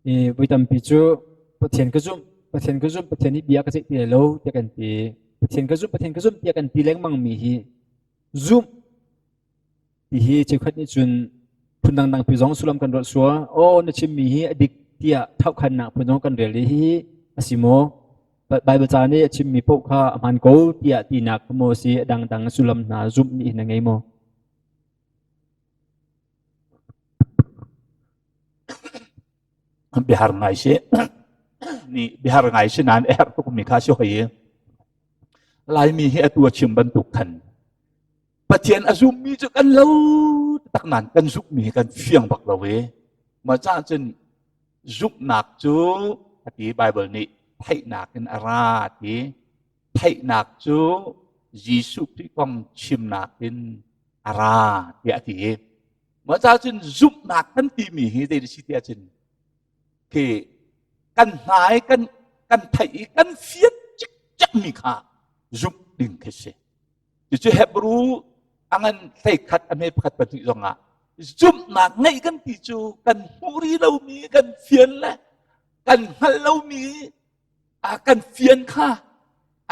I voi tampi cu Pathian ka zumh, Pathian ka zumh, Pathian nih bia ka ceih ti lai lo tiah kan ti. Pathian ka zumh, Pathian ka zumh tiah kan ti lengmang mi hi zumh ti hi cheukhat nih cun phun dangdang pi zong sullam kan ruat sual. Aw na chimmi hi a dik tiah thohkhannak phun zong kan rel i hihi a si maw? Bible ca nih a chimmi paoh kha a hmaan ko tiah tinak maw si a dangdang sullam hna zumh nih hin a ngei maw? Biahar ngai si nih biahar ngai si nain a herh tukmi kha si hoi i Laimi hi atu a chim bantuk khan Pathian a zummi cu kan lo tak nain kan zumhmi hi kan fiang bak lo i mah caah cun zumhnak cu a ti Bible nih theihnak in a ra ti theihnak cu Jesuh Khrih kong chimnak in a ra tiah a ti. Mah caah cun zumhnak kan timi hi zei si tiah cun khi kan hna i kan kan theih i kan fian cikcek mi kha zumh ding khi si. Cucu Hebrew a ngan hleikhat a hme pakhat pahnih zongah zumhnak ngeih kan ti cu kan hmuh rih lomi kan fian le kan hngalh lomi a kan fian kha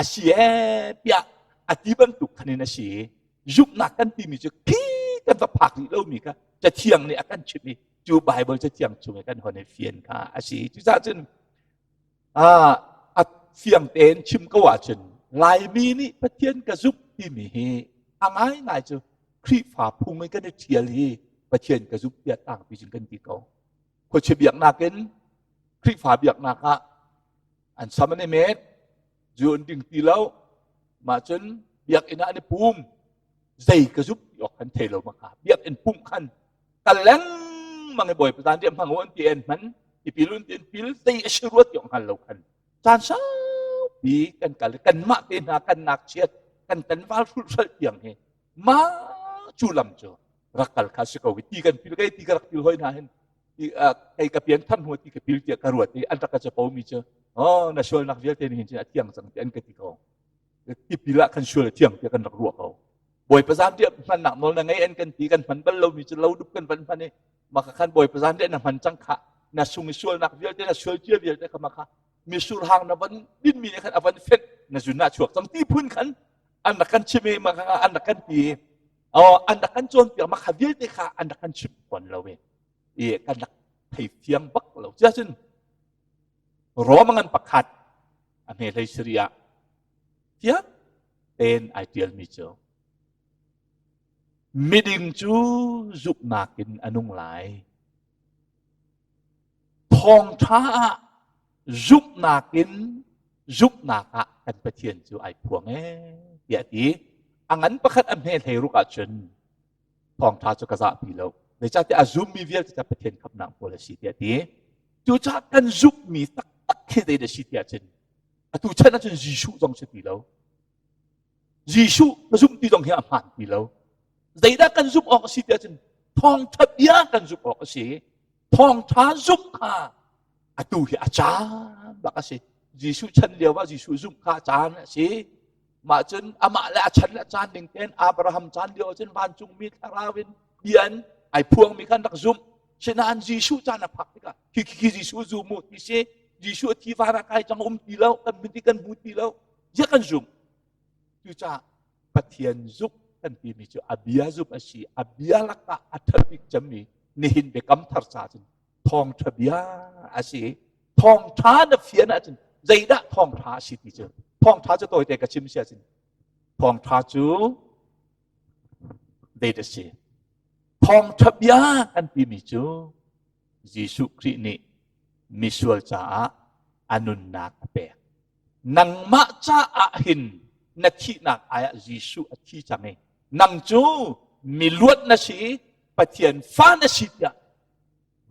a si ee tiah a ti bantuk khan in a si zumhnak kan timi cu khi kan va phak rih lomi kha cathiang nih a kan chimh i cu Bible cathiang chung i kan hon i fian kha a si cucaah cun a fiang tein chim ko ahcun Laimi nih Pathian ka zumh timi hi a ngaingai cu Khrihfa phung in kan i ṭhial hi Pathian ka zumh tiah tlangpi cun kan ti ko khuachia biaknak in Khrihfa biaknak ah an sam an i met zu an ding ti lo mah cun biakinn ah an i pum zei ka zumh ti awk kan thei lo maka biakinn pumh khan kal lengmang i bawipa caan riah hmang u an ti en hman tipil un ti pil zei a si ruat ti awk hngal lo khan caan saupi kan kal kanmah te hna kan nak chiat kan tan val hrulh hralh tiang hi ma cu lam cu rak kal kha si ko ti kan pil kai ti ka rak pil hoi hna hin kei ka pian than hnu ti ka pil tiah ka ruat i an rak ka capo mi cu oh na sualnak vialte nih hin cun a thiang cang ti an ka ti ko tipil ah khan sual a thiang tiah kan rak ruah ko bawipa zan tiah hmannak nawl na ngei an kan ti kan hman bal lomi cu lo dup kan van hman i maka khan bawipa zan tiah na hman cang kha na sung i sualnak vialte na sual cia vialte kha maka misur hang na van din mi nih khan a van fenh na zun ah chuak cang ti phun khan an rak kan chim i maka an rak kan ti oh an rak kan cawnpiak maka vialte kha an rak kan chim fawn lo i i kan rak thei fiang bak lo cun Rom ngan pakhat a hme hlei sari ah tiang ten ai tialmi cu miding cu zumhnak in a nung lai thawngṭha ah zumhnak in zumhnak ah kan Pathian cu ai phuang ee tiah ti a ngan pakhat a hme hlei ruk ahcun thawngṭha cu ka zahpi lo zeicahtiah a zummi vialte cu Pathian khamhnak pawl a si tiah ti cucaah kan zumhmi taktak khi zei dah si tiah cun atu chan ahcun Jesuh zong si ti lo Jesuh ka zumh ti zong hi a hmaan ti lo zeidah kan zumh awk a si tiah cun thawngṭha bia kan zumh awk a si thawngṭha zumh kha atu hi a caan bak a si Jesuh chan lio ah Jesuh zumh kha a caan a si Mah cun amah le a chan le a caan ning tein Abraham caan lio cun vancungmi thlarau in bia in ai phuangmi khan rak zumh. Sinain Jesuh caan a phak tikah khi khi Jesuh zum mu ti si Jesuh a thi van ah kai cang um ti lo kan min ti kan hmu ti lo zia kan zumh. Cucaah Pathian zumh kan timi cu a bia zumh a si a bia lakah a ṭha bik cemmi nihin biakam thar ca cun thawngṭha bia a si thawngṭha na fian ahcun zeidah thawngṭha a si ti cu thawngṭha cu tawite ka chim si ahcun thawngṭha cu zei si thawngṭha bia kan timi cu Jesuh Khrih nih misual caah a nunnak a pek nangmah caah hin na thihnak ai ah Jesuh a thi cang i nang cu miluat na si i Pathian fa na si tiah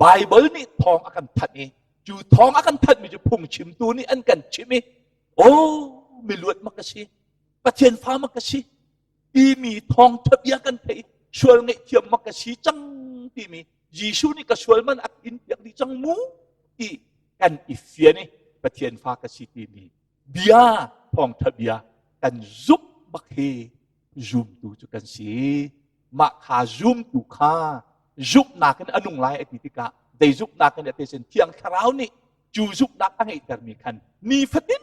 Bible nih thawng a kan thanh i cu thawng a kan thanhmi cu phungchimtu nih an kan chimh i aw miluat mak ka si Pathian fa mak ka si timi thawngtha bia kan theih sual ngaihthiam mak ka si cang timi Jesuh nih ka sual man a in piak dih cang mu ti kan i fian i Pathian fa ka si timi bia thawngtha bia kan zumh bak hi zumtu cu kan si mah kha zumtu kha zumhnak in a nung lai a ti tikah Zei zumhnak in a sin Thiang Thlarau nih cu zumhnak a ngeihtermi khan nifatin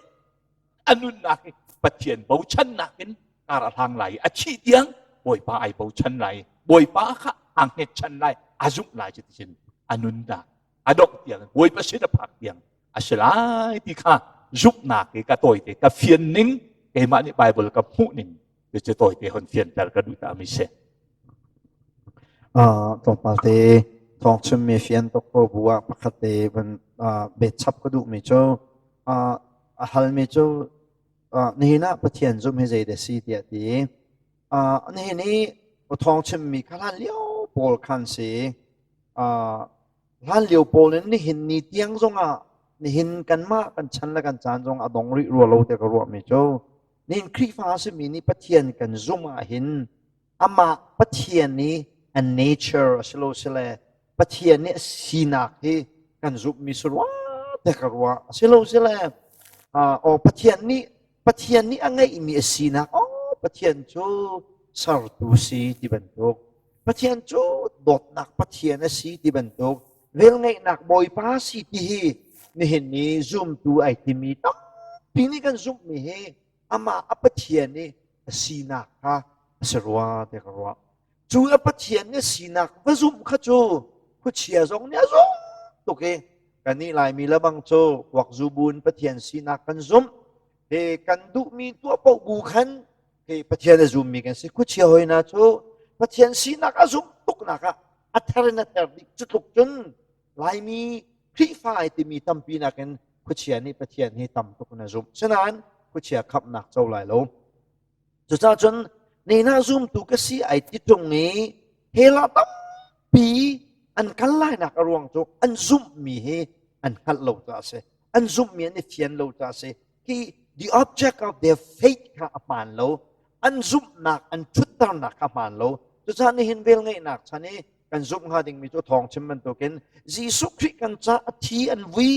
a nunnak hi Pathian bochannak in kar a hlang lai i a thih tiang Bawipa ai bochan lai Bawipa kha aa hngetchan lai a zumh lai cu ticun a nunnak a dongh tiang Bawipa sin a phak tiang a si lai ti kha zumhnak i ka tawite ka fian ning keimah nih Bible ka hmuh ning cu tawite hon fianter ka duh ta mi si. Tlawmpal te thawng chimmi fian tuk ko bu ah pakhat te van bet chap ka duhmi cu a halmi cu nihin ah Pathian zumh hi zeidah si tiah ti. Nihin i thawng chimmi kha hlan lio pawl khan si. Hlan lio pawl in nihin ni tiang zongah nihin kanmah kan chan le kan caan zong a dong rih rua lo tiah ka ruahmi cu nihin Khrihfa a simi nih Pathian kan zumh ahhin amah Pathian nih a nature a si lo sile Pathian nih a sinak hi kan zumhmi si rua te ka ruah a si lo sile aw Pathian nih Pathian nih a ngeihmi a sinak aw Pathian cu sertu si ti bantuk Pathian cu dawtnak Pathian a si ti bantuk velngeihnak Bawipa si ti hi nihin ni zumtu ai timi tampi nih kan zumhmi hi amah a Pathian nih a sinak kha a si rua ti ka ruah. Cu a Pathian nih sinak va zumh kha cu khuachia zong nih a zumh tuk i kannih Laimi le bang cu kuakzu bu in Pathian sinak kan zumh. He kan duhmi tuah paoh bu khan he Pathian a zummi kan si. Khuachia hoi hna cu Pathian sinak a zumh tuknak ah a ther in a ther dih. Cu tluk cun Laimi Khrihfa ai timi tampi nakin khuachia nih Pathian hi tam tuk in a zumh. Sinain khuachia khamhnak co lai lo. Cucaah cun nena zumtu ka si ai ti ṭung i hell ah tampi an kal lainak a ruang cu an zumhmi hi an hngalh lo caah a si. An zumhmi an i fian lo caah a si. Hi the object of their faith kha a hmaan lo. An zumhnak, an ṭhutternak kha a hmaan lo. Cucaah nihin velngeihnak chan i kan zumh hnga dingmi cu thawng chim bantukin Jesuh Khrih kan ca a thi an vui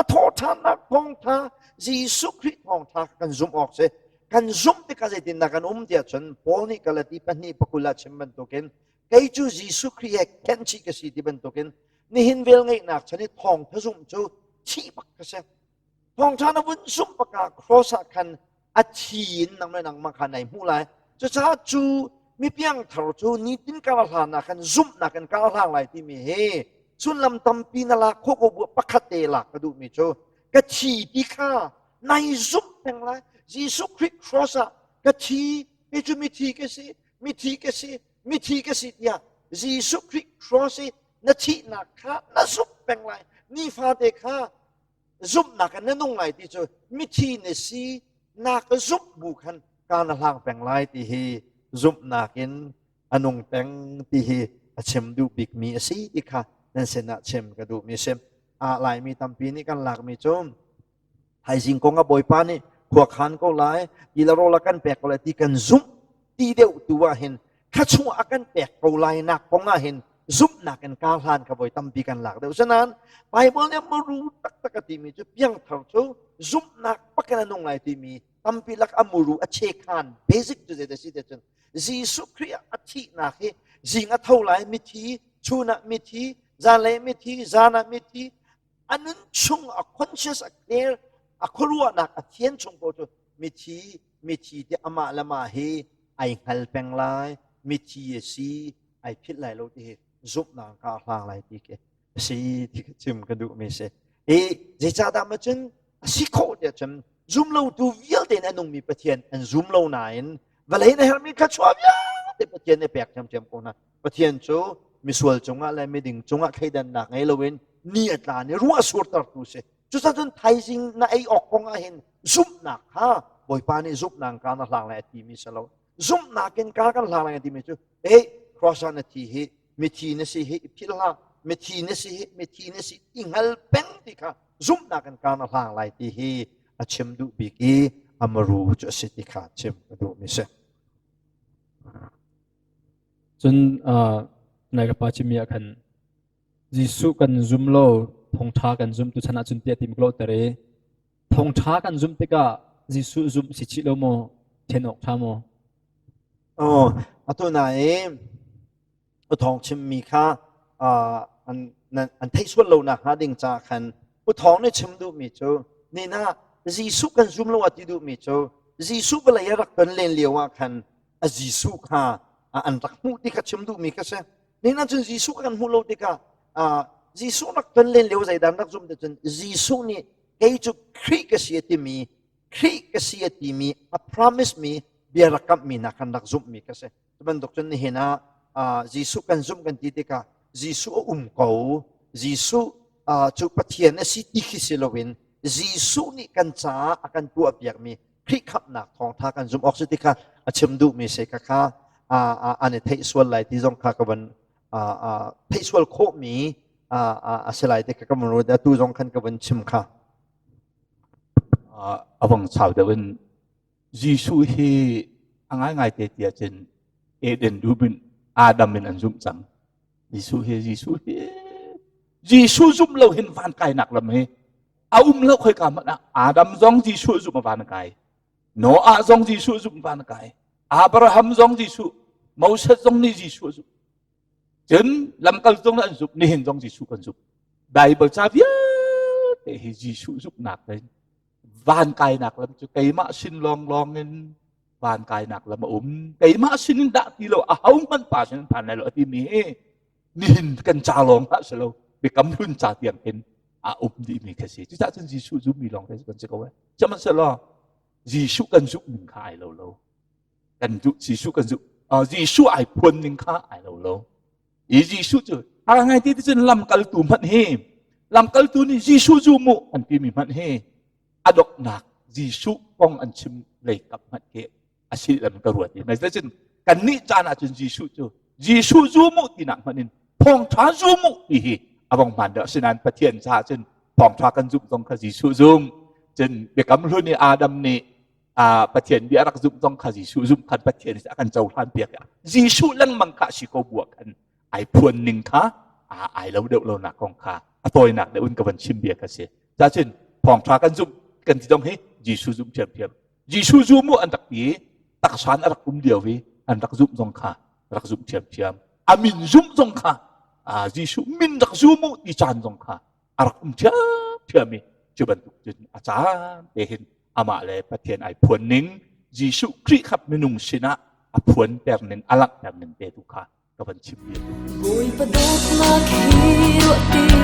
a thawhṭhannak thawngṭha Jesuh Khrih thawngṭha kan zumh awk si kan zumh tikah zeitindah kan um tiah cun Paul nih Galati pahnih pakul ah chim bantukin kei cu Jesuh Khrih he khenhchih ka si ti bantukin nihin vel ngeihnak chan i thawngṭha zumh cu thih bak ka si thawngṭha na vun zumh bakah cross ah khan a thi in nang le nangmah kha nai hmuh lai cucaah cu mipiangthar cu nitin kar hlan ah khan zumhnak in kar hlang lai timi hi sullam tampi na lak khawh ko bu pakhat te lak ka duhmi cu ka thi ti kha nai zumh peng lai Jesuh Khrih cross ah ka thi hi cu mithi ka si mithi ka si mithi ka si tiah Jesuh Khrih cross i na thihnak kha na zumh peng lai nifate kha zumhnak in na nung lai ti cu mithi na si na ka zumh bu khan ka na hlang peng lai ti hi zumhnak in a nung peng ti hi a chim duh bikmi a si ti kha nan sinah chim ka duhmi a si. A Laimi tampi nih kan lakmi cu thaizing kong ah Bawipa nih khua khan ko lai ti le rawl a kan pek ko lai ti kan zumh ti deuh tu ah hin thla chung a kan pek ko lai nak kong ah hin zumhnak in kar hlan kha voi tampi kan lak deuh sinain Bible nih muru taktak a timi cu piangthar cu zumhnak pakin a nung lai timi tampi lak a muru a chekhan basic cu zei si te cun Jesuh Khrih a thihnak hi zing a tho lai mithi chun ah mithi zanlei mithi zan ah mithi a nun chung a conscious a clear a khuaruahnak a thian chung ko cu mithi mithi ti amah le mah hi ai hngal peng lai mithi a si ai philh lai lo ti hi zumhnak ka hlang lai ti khi a si ti ka chim ka duhmi si i zeicahdah ma cun a si khawh tiah cun zum lotu vialte in a nungmi Pathian an zum lo nain vawlei na herhmi thluachuah vialte Pathian nih pek ṭhiamṭhiam ko hna Pathian cu misual cungah le miding cungah thleidannak ngei loin ni a tla ni ruah surtertu si cucaah cun thaizing na ei awk kong ah hin zumhnak kha Bawipa nih zumhnak ka na hlang lai a timi si lo zumhnak in ka kan hlang lai a timi cu hey cross ah na thi hi mithi na si hi philh hlah mithi na si hi mithi na si i hngal peng ti kha zumhnak in ka na hlang lai ti hi a chim duh bik i amaru cu a si ti kha chim a duhmi si Cun nai ka pa chimmi ah khan Jesuh kan zum lo thawngṭha kan zum tu chan ahcun tiah tim ka lawhter i thawngṭha kan zum tikah Jesuh zumh si chih lo maw ṭhen awk ṭha maw? Oh, atu na i thawng chimmi kha an An theih sual lo nak hnga ding ca khan Pu Thawng nih chim duhmi cu nina Jesuh kan zum lo a ti duhmi cu Jesuh vawlei a rak ton len lio ah khan a Jesuh kha an rak hmuh ti kha chim duhmi kha si. Nina cun Jesuh kan hmuh lo tikah Jesuh rak ton len lio zeidan rak zum te cun Jesuh nih kei cu Khrih ka si a timi Khrih ka si a timi a promise mi bia rak kamhmi hna khan rak zumhmi kha si. Cu bantuk cun nihin ah Jesuh kan zumh kan ti tikah Jesuh a um ko, Jesuh cu Pathian a si ti khi si loin Jesuh nih kan caah a kan tuahpiakmi Khrih khamhnak thawngtha kan zumh awk si ti kha a chim duhmi si kha kha an i theih sual lai ti zong kha ka van theih sual khawhmi a si lai ti kha ka van ruat atu zong khan ka van chim kha. A vong chau deuh in Jesuh hi a ngaingai te tiah cun Eden dum in Adam in an zumh cang. Jesuh hi Jesuh hi Jesuh zumh lo hin van kainak lam hi a um lo khoi ka hmanh ah Adam zong Jesuh zumh a van kai. Noah zong Jesuh zumh van kai. Abraham zong Jesuh, Moses zong nih Jesuh zumh. Cun lamkal zong an zumh, nihin zong Jesuh kan zumh. Bible ca vialte hi Jesuh zumhnak in van kainak lam cu keimah sin lawnglawng in van kainak lam a um keimah sin in dah ti lo a ho hmanh pa sin phan lai lo a timi hi nihin kan ca lawng hlah si lo biakam hlun ca tiang hin a um dihmi kha si cucaah cun Jesuh zummi lawng te kan si ko eh sihmanhsehlaw Jesuh kan zumh ning kha ai lo lo kan duh Jesuh kan zumh Jesuh ai phuan ning kha ai lo lo I Jesuh cu a ngai ti cun lamkaltu hmanh hi lamkaltu nih Jesuh zu mu an timi hmanh hi a donghnak Jesuh kong an chim lei kap hmanh khi a si lam ka ruat i mai cun kannih caan ah cun Jesuh cu Jesuh zu mu tinak hmanh in thawngṭha zu mu ti hi a vong hmaan deuh asinain Pathian caah cun thawngṭha kan zumh zong kha Jesuh zum cun biakam hlun i Adam nih Pathian bia rak zumh zong kha Jesuh zumh khan Pathian a kan cohlan piak Jesuh lengmang kha si ko bua khan ai phuan ning kha ai lo deuh lo nak kong kha a tawinak deuh in ka van chim bia kha si cacun thawngtha kan zumh kan ti dong hi Jesuh zumh thiamthiam Jesuh zum mu an rak ti taksan a rak um lio i an rak zumh zong kha rak zumh thiamthiam a min zumh zong kha Jesuh min rak zum mu ti caan zong kha a rak um ṭhiamṭhiam i cu bantuk cun a caan te hin amah le Pathian ai phuan ning Jesuh Khrih kha minung sinah a phuanter ning a langhter ning te tu kha ka van chim bia. Bawipa dawtnak hi ruah ti.